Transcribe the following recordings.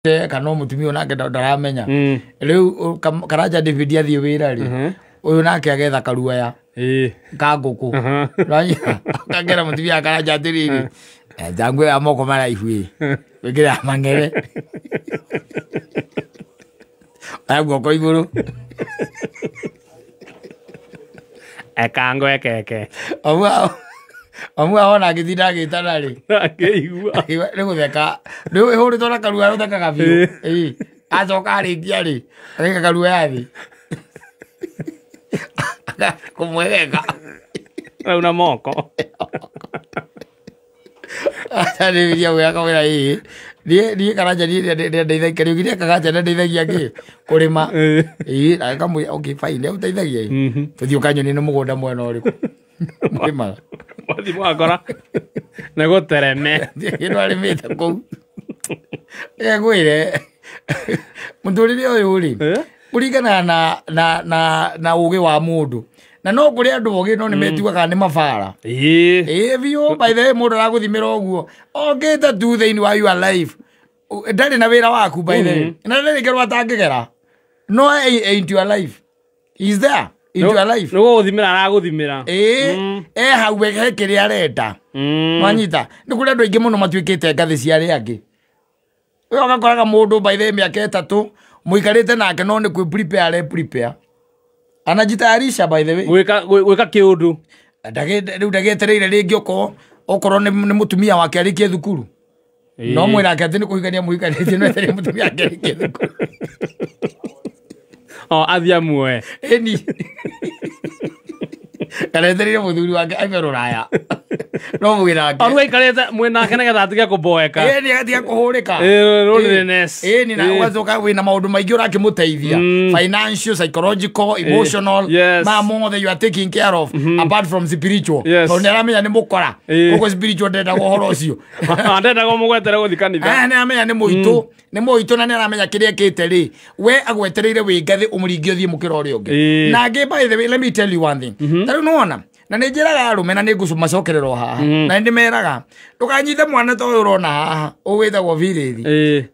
Kana mũtumia nake ndaramenya rĩu Karanja David athiĩ wĩra rĩ, ũyũ nake agetha karuaya ka ngũkũ, akangera mũtumia Karanja atĩrĩrĩ, njangu ya moko maraihu ĩ wĩkĩre ya mang'ere oya guoko igũrũ. Ekango ekeke. Amu awona agĩtinda agĩtana rĩ, akĩigua nĩ gũtheka nĩ ĩhũrĩtwo na karua rũthekaga biũ. Ĩĩ, acoka arĩkia rĩ, ageka karua ya thĩ kũmwegeka. Rĩu na moko. Atarĩria gwĩ akamwĩra ĩĩ niĩ Karanja niĩ nĩndeithagia Kariũki nĩekaga atĩa, nĩndeithagia kĩ kũrĩma. Ĩĩ, na akamwĩra okay fine, nĩagũteithagia ĩ tũthiĩ ũkanyonie nĩ mũgũnda mwena ũrĩkũ mũrĩmaga. Wathiĩ mwakora nĩ gũtereme. Kĩndũ arĩmĩte kũu. Ngwĩre mũtũrĩre ũyũ rĩ, kũringanaga na ũgĩ wa mũndũ, na no kũrĩ andũ ogĩ no nĩ metuaga nĩ mabara. Ĩĩ biũ. By the way, mũndũ aragũthimĩra ũguo okĩte tu thĩinĩ wa your life, ndarĩ na wĩra waku by the way, na ndarĩ ngero atangĩgera no into your life. He's there into your life. Nĩ gũgũthimĩra aragũthimĩra. Ĩĩ, e hau he kĩrĩa arenda. Wanyita nĩ kũrĩ andũ aingĩ mũno matuĩkĩte ngathĩ cia arĩa angĩ. We ũgakoraga mũndũ by the way mĩaka 3 mũikarĩte nake no nĩ kwĩ prepare prepare anajitayarisha by the way. Gwĩka kĩũndũ. Rĩu ndagĩetereire rĩngĩ okorwo nĩ mũtumia wake arĩkie thukuru, no mwĩrake atĩ nĩ kũhikania mũhikanĩtie, no etereire mũtumia wake arĩkie thukuru. O athiĩ amuoe. Ĩni, kana etereire mũthuri wake aime rũraya no mwĩrake. O rĩu aikarĩte mwĩnake nĩgetha atige kũboeka. Ĩni, agatiga kũhũrĩka. Loneliness. Ĩni, na ũgacoka wĩna maũndũ maingĩ ũrakĩmũteithia, financial, psychological, emotional, ma mothe you are taking care of apart from spiritual, tondũ nĩ aramenya nĩ mũkora, koguo spiritual ndendaga ũhoro ũcio. Ndendaga ũmũgwetere gũthiĩ kanitha. Nĩ aramenya nĩ mũitũ, nĩ mũitũ, na nĩ aramenya kĩrĩa ekĩte rĩ, we agwetereire wĩ ngathĩ ũmũringie ũthiĩ mũkĩra ũrĩa ũngĩ. Na angĩ, by the way, let me tell you one thing. Ta rĩu nĩwona, na nĩ njĩraga arũme na nĩ ngũmacokerera o haha, na nĩ ndĩmeraga ndũkanyite mwana ta ũyũ ũrona haha ũgwĩtagwo Virĩthi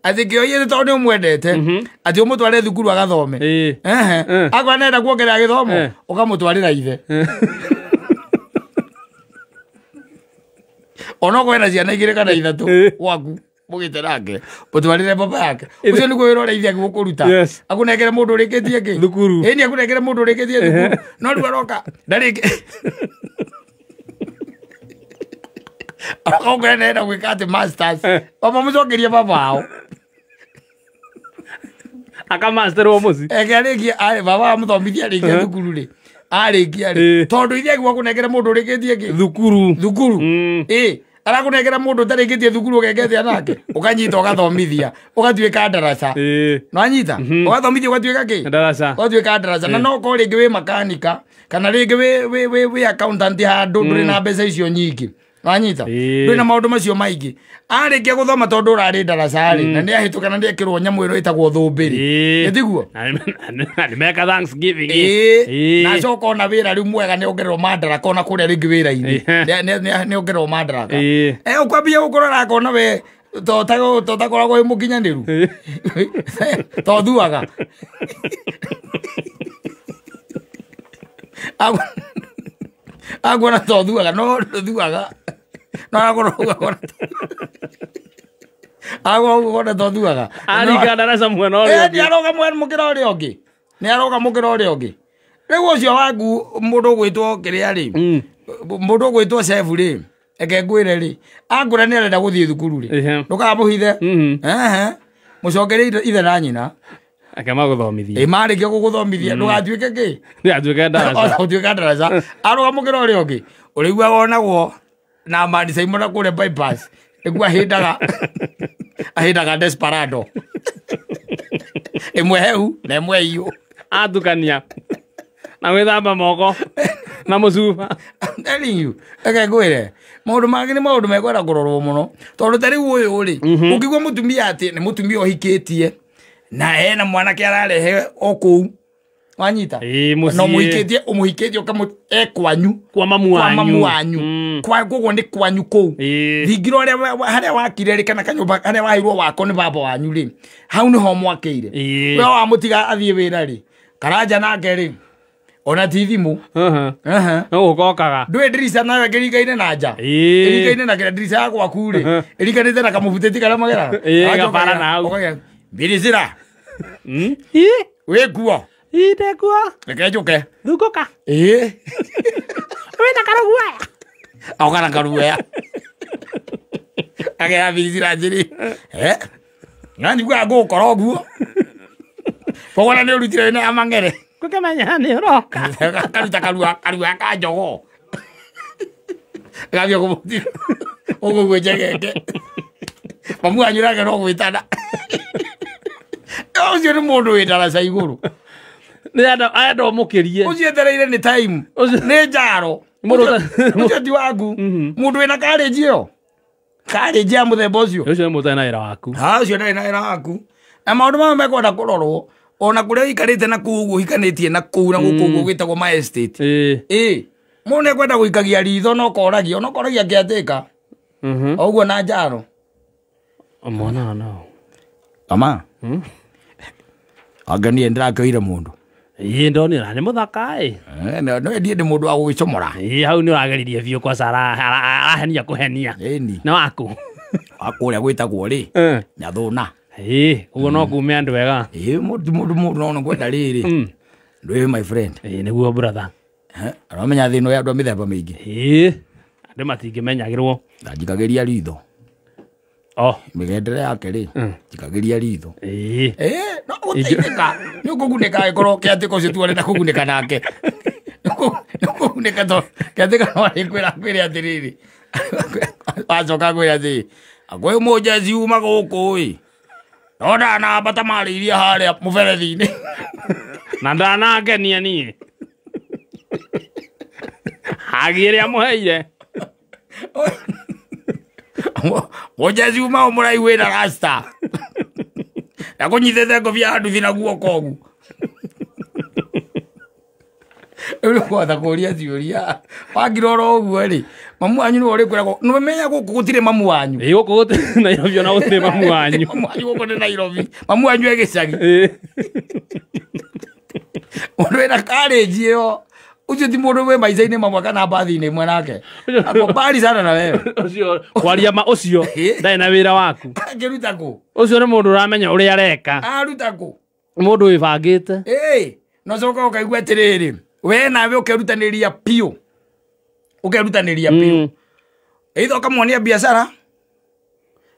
atĩ kĩoiĩ tondũ nĩ ũmwendete atĩ ũmũtware thukuru agathome. Ehe, akorwo nĩarenda kuongerera gĩthomo, ũkamũtwarĩra ithe onokorwo ena ciana 2 kana 3 gwaku mũgĩte nake, mũtwarĩre baba yake. Ũcio nĩguo wĩra ũrĩa ithe agĩgũkũruta, akũnengere mũndũ ũrĩkĩtie kĩ thukuru. Ĩni, akũnengere mũndũ ũrĩkĩtie thukuru, no rĩu aroka ndarĩkĩ aroka ũkũrĩa nĩarenda gwĩka atĩ masters, baba mũcokerie baba wao. Akamasterwo mũciĩ. Eke arĩkie, baba amũthomithia arĩkia thukuru rĩ, arĩkia rĩ, tondũ ithe agĩgwa kũnengere mũndũ ũrĩkĩtie kĩ thukuru. Thukuru. Ĩ arakũnengera mũndũ ũtarĩkĩtie thukuru, ũgeke nake, ũkanyita ũgathomithia ũgatuĩka ndaraca. Nĩwanyita, ũgathomithia ũgatuĩka kĩ? Ndaraca. Ũgatuĩka ndaraca. Na no ũkorwo rĩngĩ wĩ makanika kana rĩngĩ wĩ accountant handũ, ndũrĩ na mbeca icio nyingĩ, wanyita, ndũrĩ na maũndũ macio maingĩ. Arĩkia gũthoma, tondũ ũrarĩ ndaraca rĩ, na nĩahĩtũka na nĩekĩrwo nyamũ ĩno ĩtagwo thũmbĩ rĩ, nĩtiguo? Na nĩmeka Thanksgiving. Ĩĩ, na acoka ona wĩra rĩu mwega, nĩongererwo mandaraka ona kũrĩa rĩngĩ wĩra-inĩ, nĩongererwo mandaraka, ũkwambia gũkorwo akona we totakoragwo wĩ mũkinyanĩru, tothuaga akuona tothuaga, no ndũthuaga, no arakorwo agona tothuaga. Aringa ndaraca mwena ũrĩa ũngĩ. Nĩ aroga mũkĩra ũrĩa ũngĩ, nĩ aroga mũkĩra ũrĩa ũngĩ. Rĩu ũcio waku mũndũ ũgwĩtwo kĩrĩa rĩ, mũndũ ũgwĩtwo chef rĩ, eke ngwĩre rĩ, angũra nĩ arenda gũthiĩ thukuru rĩ, ndũkamũhithe. Ehe, mũcokerie ithe na nyina. Ake magũthomithie. Ĩ, marĩkia gũgũthomithia ndũgatuĩke kĩ? Ndũgatuĩke ndaraca. Ũtuĩke ndaraca, arũga mũkĩra ũrĩa ũngĩ ũrĩiguaga onagwo na Mani Simon kũrĩa bypass, nĩguo ahĩndaga desperado ĩmwe heu na ĩmwe iyũ. Atukania na gwĩthamba moko na mũcuba. I'm telling you, reke ngwĩre maũndũ mangĩ nĩ maũndũ mekwenda kũrorwo mũno, tondũ ta rĩu ũyũ rĩ, ũngĩigua mũtumia atĩ nĩ mũtumia ũhikĩtie na ena mwanake ararehe o kũu Wanyita? Ĩĩ, mũciĩ. No mũhikĩtie ũmũhikĩtie ũkamũ e kwanyu. Kwa mamu Kwa wanyu. mamu wanyu. Kwa koguo nĩ kwanyu kũu. Ĩĩ. Thingira ũrĩa harĩa wakire rĩ kana kanyũmba harĩa waheirwo wako nĩ baba wanyu rĩ. Hau nĩho mwakĩire. Ĩĩ. We wamũtiga athiĩ wĩra rĩ. Karanja nake rĩ. Ona ti thimũ. Aha. No gũkokaga. Ndũĩ ndirica nayo ĩngĩringaine na nja. Ĩĩ. Ĩringaine na kĩrĩa ndirica ya gwaku rĩ. Ĩringanĩte na kamũbutĩti karĩa mageraga. Ĩĩ, gabara na hau. Mbiricira. Ĩĩ. Wĩ kuo. Ĩĩ, ndekuo. Reke njũke. Thungũka. Ĩĩ. Wĩna karuguoya. Oka na karuguoya. Agera mbiricira njĩrĩ. Eh. Na njiguaga ngũgũkora ũguo. Koguo na nĩ ũrutire wĩna ya mang'ere. Gũkĩmenya nĩ ũroka. Karuta karua karua ka njogoo. Gathiĩ kũmũtira. Ũguo njegeke. Mamu wanyu nake no gwĩtana. Ũcio nĩ mũndũ wĩ ndaraca igũrũ. Nĩ enda ũmũkĩrie. Ũcio etereire nĩ time. Nĩ njaro. Ũcio ti waku. Mũndũ wĩna karĩnji ĩyo. Karĩnji ya mũthemba ũcio. Ũcio nĩ mũndũ ũtarĩ na wĩra waku. Ha, ũcio ndarĩ na wĩra waku. Na maũndũ mamwe mekwenda kũrorwo. Ona kũrĩa ũikarĩte na kũu ũguo ũhikanĩtie na kũu na gũkũ ũguo gwĩtagwo ma estate. Ĩĩ. Mũndũ nĩekwenda gũikagia ritho na ũkoragia, ona ũkoragia kĩatĩka. O ũguo na njaro. Mwana no. Ama. Anga niĩ ndĩrakĩoire mũndũ. Ĩĩ, ndonire nĩ mũthaka ĩ. No niĩ ndĩ mũndũ wa gũgĩcomora. Ĩĩ, hau nĩ ũrageririe biũ kwaca arahenia kũhenia. Ĩni. Nĩ waku. Wa kũrĩa gwĩtagwo rĩ. Nyathũna. Ĩĩ, ũguo no kume andũ wega. Ĩĩ, mũndũ no ngwenda rĩrĩ. Ndũĩ my friend. Ĩĩ, nĩguo brother. Aramenya thĩna ya andũ a mĩthemba mĩingĩ. Ĩĩ, andũ matingĩmenyagĩrwo. Na njikagĩria ritho. Oh. Mĩgendere yake rĩ, njikagĩria ritho. Ĩĩ. Ĩĩ, no gũteithĩka. Nĩ ũkũgunĩka angĩkorwo kĩatĩka ũcio tu arenda kũgunĩka nake. Nĩ ũkũgunĩka tondũ kĩatĩka no arĩkwĩra akwĩre atĩrĩrĩ. Acoka akwĩre atĩrĩ, kwĩ mũnjeci uma gũkũ ĩ. No ndanambata marĩirie harĩa mũberethi-inĩ. Na ndanangenia niĩ. Hagi ĩrĩa mũheire. Mũnjeci uma ũyũ mũraihu wĩna rasta. Na kũnyitĩte ngobia ya nduthi na guoko ũguo. Rĩu nĩ kwahota kũria ciũria. Wangira oro ũguo rĩ, mamu wanyu nĩwe ũrĩkwĩragwo, nĩũmenya gũkũ gũtirĩ mamu wanyu. Ĩĩ, gũkũ gũtirĩ Nairobi ona gũtirĩ mamu wanyu. Mamu wanyu gũkũ nĩ Nairobi. Mamu wanyu e gĩcagi. Mũndũ wĩna karĩnji ĩyo, ũcio ti mũndũ wĩ maica-inĩ mamwe kana mbathi-inĩ ĩmwe nake. Ako mbali sana na wewe. Ũcio, kwaria ma ũcio, ndarĩ na wĩra waku. Angĩruta kũ? Ũcio nĩ mũndũ ũramenya ũrĩa areka. Aruta kũ? Mũndũ wĩbangĩte. Ĩĩ, no coka ũkaigua atĩrĩrĩ, we nawe ũkerutanĩria biũ. Ũkerutanĩria biũ. Either ũkamwonia biacara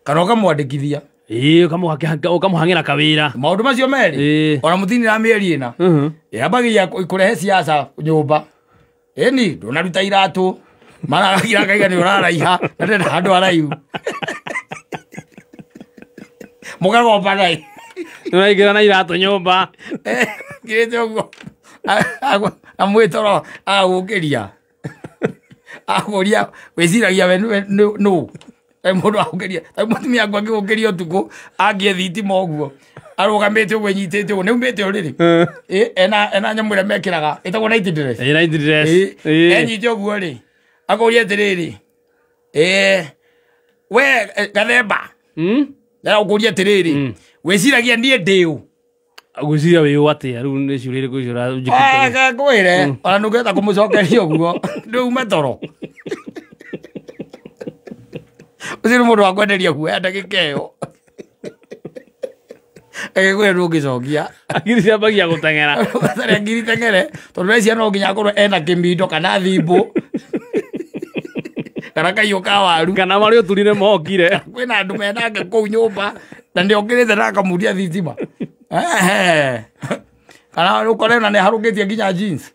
kana ũkamwandĩkithia. Ĩĩ, ũkamũhang'ĩra kawĩra. Maũndũ macio merĩ. Ona mũtinira mĩeri ĩna. Yambagia kũrehe siasa nyũmba. Ĩni, ndũnaruta iratũ. Mara akaiga nĩ ũraraiha, na ndenda handũ haraihu. Mũkagombana ĩ. Nĩũraingĩra na iratũ nyũmba. Ngirĩte ũguo. Amwĩtoro agũkĩria. Akũria wĩciragia we nũ. Mũndũ agũkĩria. Ta mũtumia wakwa angĩgũkĩria ũtukũ, angie thitima ũguo. Arũgamĩte ũguo enyitĩte ũguo, nĩaumĩte ũrĩrĩ. Ena nyamũ ĩrĩa mekĩraga, ĩtagwo night dress. Ĩĩ, night dress. Enyite ũguo rĩ, akũria atĩrĩrĩ, we Gathemba. Ndĩragũkũria atĩrĩrĩ, wĩciragia niĩ ndĩ ũ? Ngwĩciria wĩ ũ atĩa? Rĩu nĩ ciũria irĩkũ icio ũranjĩkĩte? Ngwĩre, ona ndũngĩhota kũmũcokeria ũguo, ndũume toro. Ũcio nĩ mũndũ wa kwenderia guoya ndagĩka ĩyo. Agĩkwĩra ndũngĩcokia. Ngiri ciambagia gũteng'era. Ũgacaria ngiri teng'ere, tondũ reciria no nginya akorwo ena kĩmindo kana thimbũ. Kana kaiyũ ka waru. Kana marĩa ũturire mokire. Kwĩna andũ menake kũu nyũmba na nĩokĩrĩte na akamundia thitima. Kana ũkore ona nĩaharũkĩtie nginya jeans.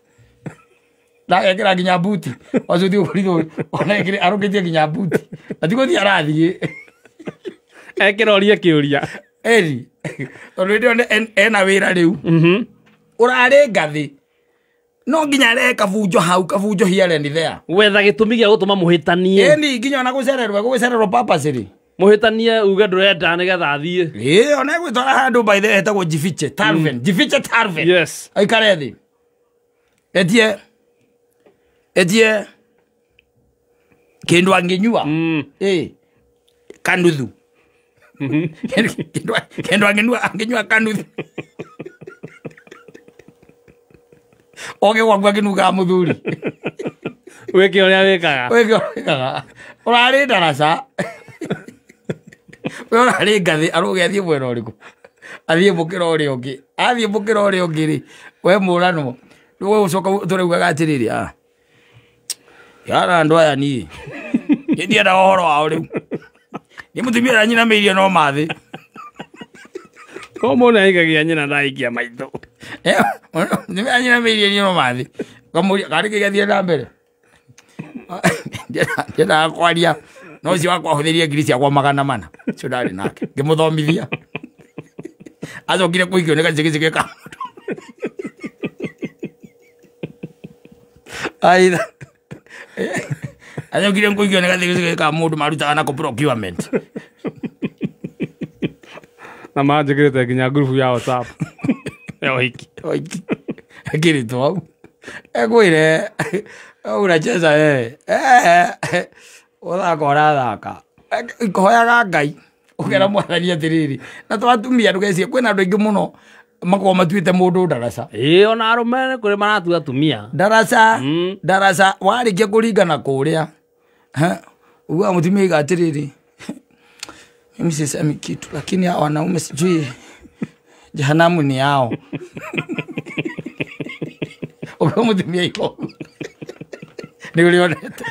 Na agekĩra nginya buti. Wacio ti ũkorirwo ona arũkĩtie nginya buti. Na ti gũthiĩ arathiĩ. Ekĩroria kĩũria. Eri. Tondũ hĩndĩ ĩyo ena wĩra rĩu. Ũrarĩ ngathĩ. No nginya arehe kabunjo hau, kabunjo here and there. Gwetha gĩtũmi gĩa gũtũma mũhĩtanie. Ĩni nginya ona gũcererwo, gũgĩcererwo purposely. Mũhĩtanie uge ndũrenda nĩgetha athiĩ. Ĩĩ, ona egwĩtwara handũ by the way hetagwo Jifiche Tarven. Jifiche Tarven. Yes. Aikare thĩ. Etie etie kindu anginyua. Kanuthu. Kindu anginyua kanuthu. Oge gwaku akinugaga muthuri. Wike uria wikaga. Wike wikaga. Urari ndaraca. We urari ngathi aruge athie mwena uriku. Athie mukira uria ungi. Athie mukira uria ungi ri. We muranwo. We ucoka turaugaga atiriri ah. Yara andu aya ni. Ndienda uhoro wao riu. Ni mutumia ra nyina meirie no mathi. Ko mona aigagia nyina ndaikia maitho. Ni nyina meirie no mathi. Kamuria kari kigathie na mbere. Ndienda kwaria no ucio wakwa ahuthirie ngiri ciakwa 400. Ucio ndari nake. Ngimuthomithia. Acokire kuikio ni gacigicigi ka mundu. Aitha. Acokire kuikio ni gacigicigi ka mundu marutaga nako procurement. Na manjikirite nginya ngurubu ya WhatsApp. Ya ũhiki. Ũhiki. Akiritwo hau. Ekwire unacheza wewe. Uthaka urathaka. Hoyaga Ngai. Ukera mwathani atiriri. Na twatumia ndugecie kwina andu aingi muno makoragwo matuite mundu ndaraca. Ii ona arume kuri maratua atumia. Ndaraca. Ndaraca warikia kuringana kuria. Uga mutumia iga atiriri. Mimi sisemi kitu lakini hao wanaume sijui jehanamu ni yao. Uga mutumia iko. Ni ulionete.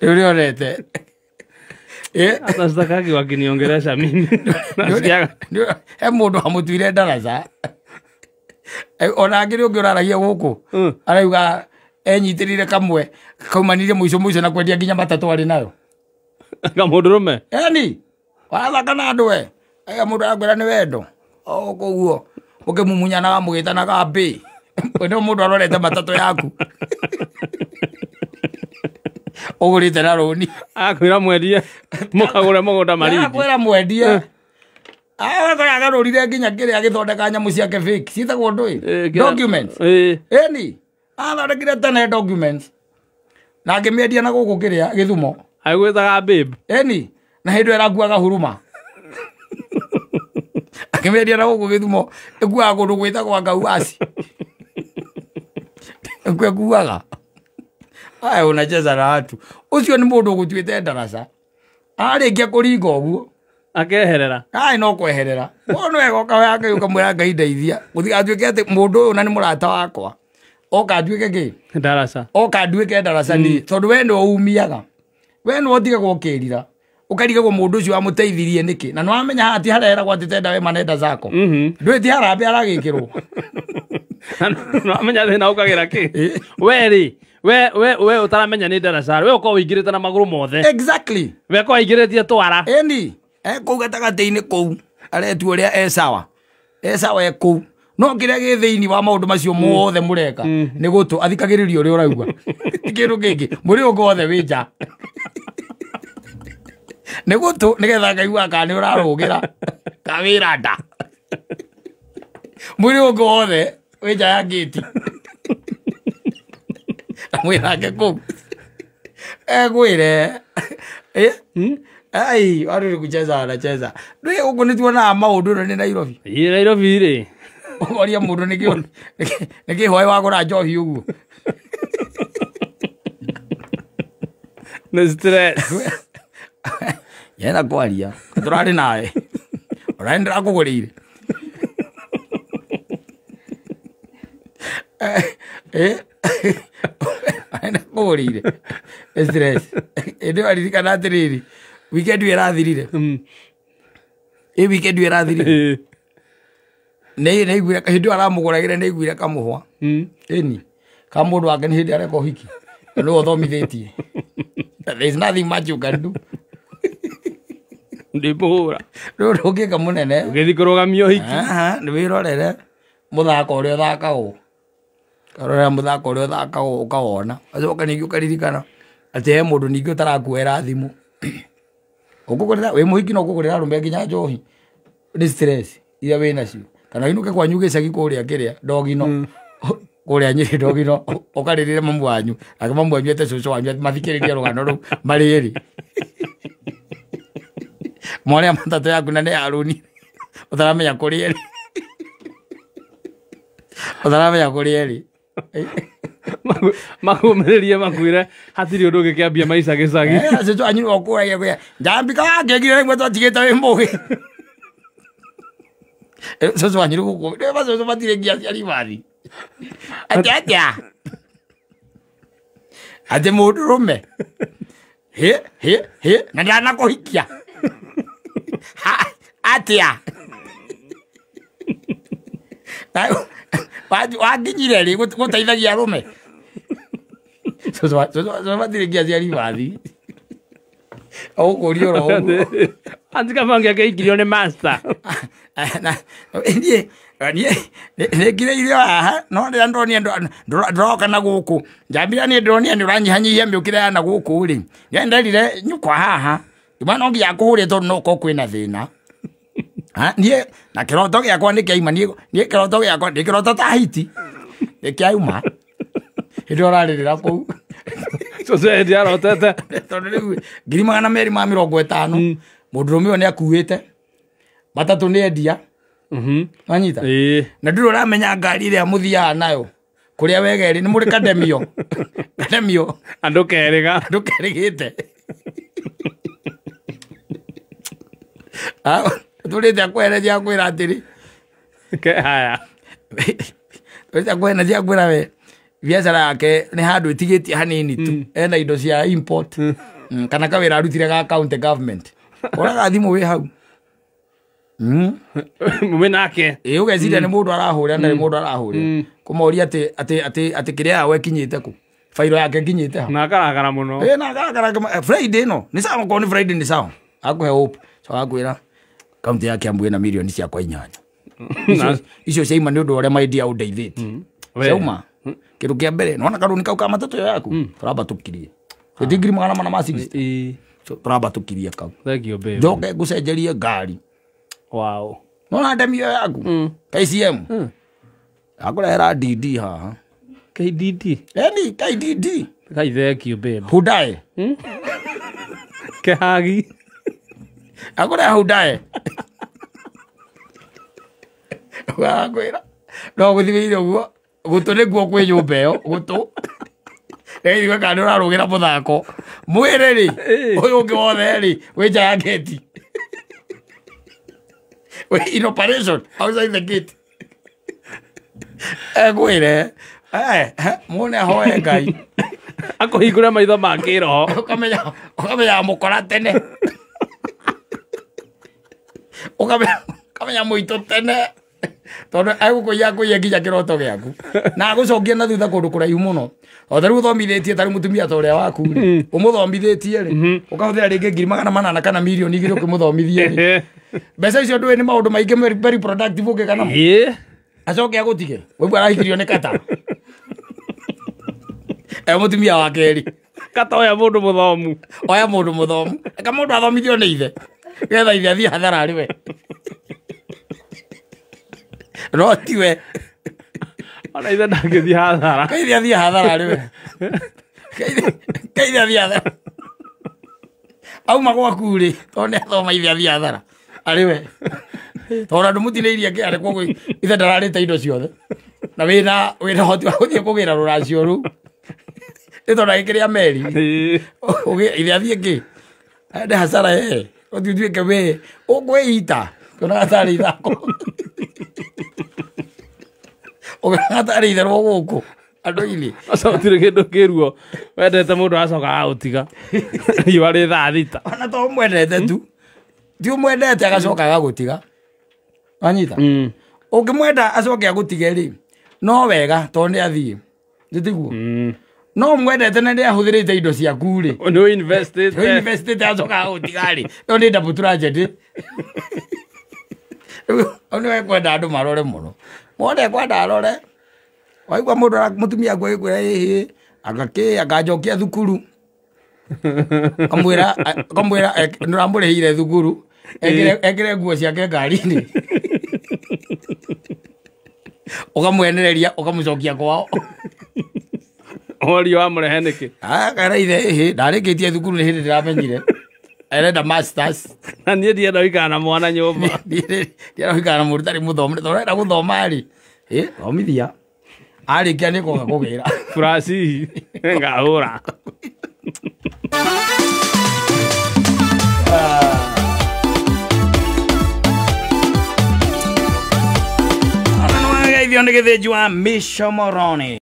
Ni ulionete. Hata sitakagi wakiniongelesha mimi. Nasikiaga. He mundu amutuire ndaraca. Ona angĩ ũngĩ ũraragia gũkũ. Arauga enyitirire kamwe kaumanire mũico mũico na kwendia nginya matatũ arĩ nayo. Ka mundu rume. Eni. Warathaka na andũ we. Aya mundu arakwĩra nĩ wendo. O koguo mũkĩmumunyanaga mũgĩtanaga mbĩ. Nĩ mundu arorete matatũ yaku. Ũgũrĩte na rũni. Akwĩra mwendie mũkagũre mũgũnda Malindi. Akwĩra mwendie. Akwĩra agarũrire nginya kĩrĩa agĩthondeka nyamũ ciake fake. Ciĩtagwo ndũĩ? Documents. Eni. Athondekire tene documents. Na akĩmĩendia na gũkũ kĩrĩa Gĩthumo. Agwĩtaga babe. Eni. Na hĩndĩ ĩyo ĩrakuaga huruma. Akĩmĩendia na gũkũ Gĩthumo ĩkuaga kũndũ gwĩtagwo Ngauaci. Ĩkuaga. Aya unacheza na watu. Ucio ni mundu ugutuite ndaraca. Arĩkia kũringa ũguo akeherera. Ai no kweherera. Wono egoka yake ukamwĩra Ngai ndeithia. Gũtigatuĩke atĩ mũndũ ũyũ na nĩ mũrata wakwa. Oka nduĩke kĩ? Ndaraca. Oka nduĩke ndaraca ni tondũ we nĩwe umiaga. We nĩwe ũtigagwo ũkĩrira. Ũkarigagwo mũndũ ũcio wamũteithirie nĩkĩ. Na nĩwamenya haha ti harĩa eragwo atĩ tenda wema nenda zako. Ndũĩ ti harambee aragĩkĩrwo. Nĩwamenya thĩna ũkagĩra kĩ? We rĩ we utaramenya ni ndaraca we ukorwo uingirite na maguru mothe. Exactly. We ukorwo uingiritie twara. Eni kuu gatagatĩ-inĩ kuu aretua uria e sawa. E sawa e kuu. No kiria gi thiini wa maundu macio mothe mureka ni gutu athikagiriria uria urauga. Ti kindu kingi muri ungu wothe wi nja. Ni gutu nigetha ngaigua kana ni urarugira ka wira nda. Muri ungu wothe wi nja ya ngĩti. Mwĩrake kũu egwĩre ai andũ nĩ kucheza wanacheza. Ndũĩ gũkũ nĩ tuonaga maũndũ ĩno nĩ Nairobi. Ĩ Nairobi rĩ. Ũkoria mũndũ nĩkĩ hwaĩ wagũra njohi ũguo. Nĩ stress. Yena kwaria tũrarĩ nawe. Ũrarĩ ndĩrakũgũrĩire. Ndakũgũrĩire. Stress. Ĩndĩ waririkana atĩrĩrĩ weekend ĩyo ĩrathirire. Ĩ weekend ĩyo ĩrathirire. Nĩ naiguire hĩndĩ ĩyo aramũgũragĩra nĩ aiguire kamũhwa. Ĩni. Ka mũndũ wake nĩ hĩndĩ areka ũhiki. Na nĩwe ũthomithĩtie. There is nothing much you can do. Ndĩmũhũra. Rĩu ndũngĩka mũnene. Ũgĩthiĩ kũrũgamia ũhiki. Nĩ wĩrorere mũthako ũrĩa ũthakagwo. Karora mũthako ũrĩa ũthakagwo ũkawona. Ũgacoka ningĩ ũkaririkana atĩ he mũndũ ningĩ ũtarakuoera thimũ. Ũkũgũrĩra wĩ mũhiki no ũkũgũrĩra arũme nginya njohi. Nĩ stress iria wĩ nacio. Kana ũinũke kwanyu gĩcagi kũrĩa kĩrĩa ndogino. Kũrĩa Nyĩrĩ Ndogino ũkarĩrĩre mamu wanyu nake mamu wanyu ete cũcũ wanyu mathikĩrĩrie rũgano rũu marĩ erĩ mwarĩa matatũ yaku na nĩ ya rũni ũtaramenya kũrĩ erĩ ũtaramenya kũrĩ erĩ Makumĩrĩrie makwĩre hatirĩ ũndũ ũngĩkĩambia maica gĩcagi. Cũcũ wanyu okũragia kwĩra njambika wangĩngire rĩmwe twatigĩte wĩ mũgĩ. Cũcũ wanyu gũkũ rĩu macũcũ matirĩ nginya aciari mathi atĩ atĩa atĩ mũndũrũme hĩ hĩ hĩ na ndanakũhikia atĩa wanginyire rĩ gũteithagia arũme cũcũ matirĩ nginya aciari mathi ũgũkũria oro ũguo. Anti Kabange akĩhikirio nĩ master. Niĩ nĩ irio haha no rĩrĩa ndonire ndĩroka na gũkũ njambira niĩ ndĩronire nĩ ũranyihanyihia mĩũkĩre ya na gũkũ rĩ nĩ nderire nyũkwa haha ima no nginya ngũhũre tondũ no ũkorwo kwĩna thĩna. Niĩ na kĩroto gĩakwa nĩ kĩauma niĩ kĩroto gĩakwa nĩ kĩroto ta hiti nĩ kĩauma hĩndĩ ĩyo ũrarĩrĩra kũu Cũcũ hĩndĩ arotete tondũ rĩu 250,000 mũndũrũme ũyũ nĩ akuĩte matatũ nĩ endia wanyita na ndũrĩ ũramenya ngari ĩrĩa mũthiaga nayo kũrĩa wega ĩrĩ nĩ mũrĩ kademio kademio andũ kerĩga andũ kerĩgĩte tũrĩte akwehereria akwĩra atĩrĩ haya tũrĩte akwehereria akwĩra we biacara yake nĩ handũ ĩtigĩtie hanini tu ena indo cia import kana kawĩra arutire ga county government ũraga thimũ wĩ hau mume nake ĩ ũgeciria nĩ mũndũ arahũrĩra na nĩ mũndũ arahũrĩra kũmoria atĩ atĩ atĩ atĩ kĩrĩa yawe ĩkinyĩte kũ bairo yake ĩkinyĩte ha na akarakara mũno ĩ na akarakara Friday ĩno nĩ sawa okorwo nĩ Friday nĩ sawa akũhe hope so akwĩra kaunti ya Kiambu ĩna mirioni ciakwa 8 icio ciaima nĩ ũndũ wa ũrĩa maidia ũndeithĩtie ciauma kĩndũ kĩa mbere nĩwona karũni kau ka matatũ ĩyo yaku tũramba tũkirie ĩti 460 tũramba tũkirie kau thank you babe njoke ngũcenjerie ngari. Wow. Nona ndemio yaku KCM akũrehera DD haha KDD eni KDD kai thank you babe Hyundai Kehagi akũreha Hyundai wakwĩra no gũthimĩire ũguo gũtũ nĩkuo kwĩ nyũmba ĩyo gũtũ nĩgĩthigua kana nĩ ũrarũgĩra mũthako mwĩrĩ rĩ ũyũ ũngĩ wothe rĩ wĩ nja ya gate in operation outside the gate egwĩre muone ahoe Ngai akũhingũre maitho ma kĩroho ũkamenya mũkora tene ũkamenya mũitũ tene tondũ egũkũiya akũiye nginya kĩroto gĩaku na agũcokie na thutha kũndũ kũraihu mũno o ta rĩu ũthomithĩtie ta rĩu mũtumia ta ũrĩa waku rĩ ũmũthomithĩtie rĩ ũkahũthĩra rĩngĩ 800,000 kana 2,000,000 ũkĩmũthomithie rĩ mbeca icio ndũĩ nĩ maũndũ maingĩ very productive ũngĩka namo acoke agũtige waigua arahikirio nĩ kata e mũtumia wa kerĩ kata oya mũndũ mũthomu oya mũndũ mũthomu eka mũndũ athomithio nĩ ithe getha ithe athiĩ hathara arĩ we no tiwe ona ithe ndangĩthiĩ hathara kaithe athiĩ hathara arĩ we kaithe athiĩ hathara auma gwaku rĩ tondũ nĩ athoma ithe athiĩ hathara arĩ we tondũ andũ mũtinĩirie kĩarĩ koguo ithe ndararĩte indo ciothe na wĩna ũhoti wa gũthiĩ kũgĩra rũracio rũu nĩ tondũ agĩkĩrĩa meri ithe athiĩ kĩ ende hasara ye ũthiĩ ũtuĩke we ũkwĩita kĩonaga tarĩ ithako ũkĩonaga tarĩ itherũ gũkũ andũ-inĩ aca gũtirĩ kĩndũ kĩruo wendete mũndũ acoka agagũtiga riũa rĩ thaa 6 ona to ũmwendete tu ti ũmwendete agacoka agagũtiga wanyita ũngĩmwenda acoke agũtige rĩ no wega tondũ nĩ athiĩ nĩ tiguo no mwendete na nĩ ahũthĩrĩte indo ciaku rĩ nĩ ũinvestĩte acoka agagũtiga rĩ ĩyo nĩ double tragedy rĩu nĩ wekwenda andũ marore mũno mone kwenda arore waigua mũndũ mũtumia aku agĩkwĩra ĩhĩ agakĩ akanjokia thukuru kamwĩra nĩ ũramũrĩhĩire thukuru ekĩre nguo ciake ngari-inĩ Ũkamwenereria ũkamũcokia kwao. Orio wamũrehe nĩkĩ? Akara ithe ĩhĩ ndarĩkĩtie thukuru nĩ hĩndĩ ndĩramenyire arenda masters. Na niĩ ndienda gũikara na mwana nyũmba. Ndienda gũikara na mũndũ ũtarĩ mũthomu, tondũ arenda gũthoma rĩ, thomithia arĩkia nĩ koga kũgĩra. Furaci ngahũra. Ona nĩ wageithio nĩ Gĩthĩnji wa Mĩcomoroni.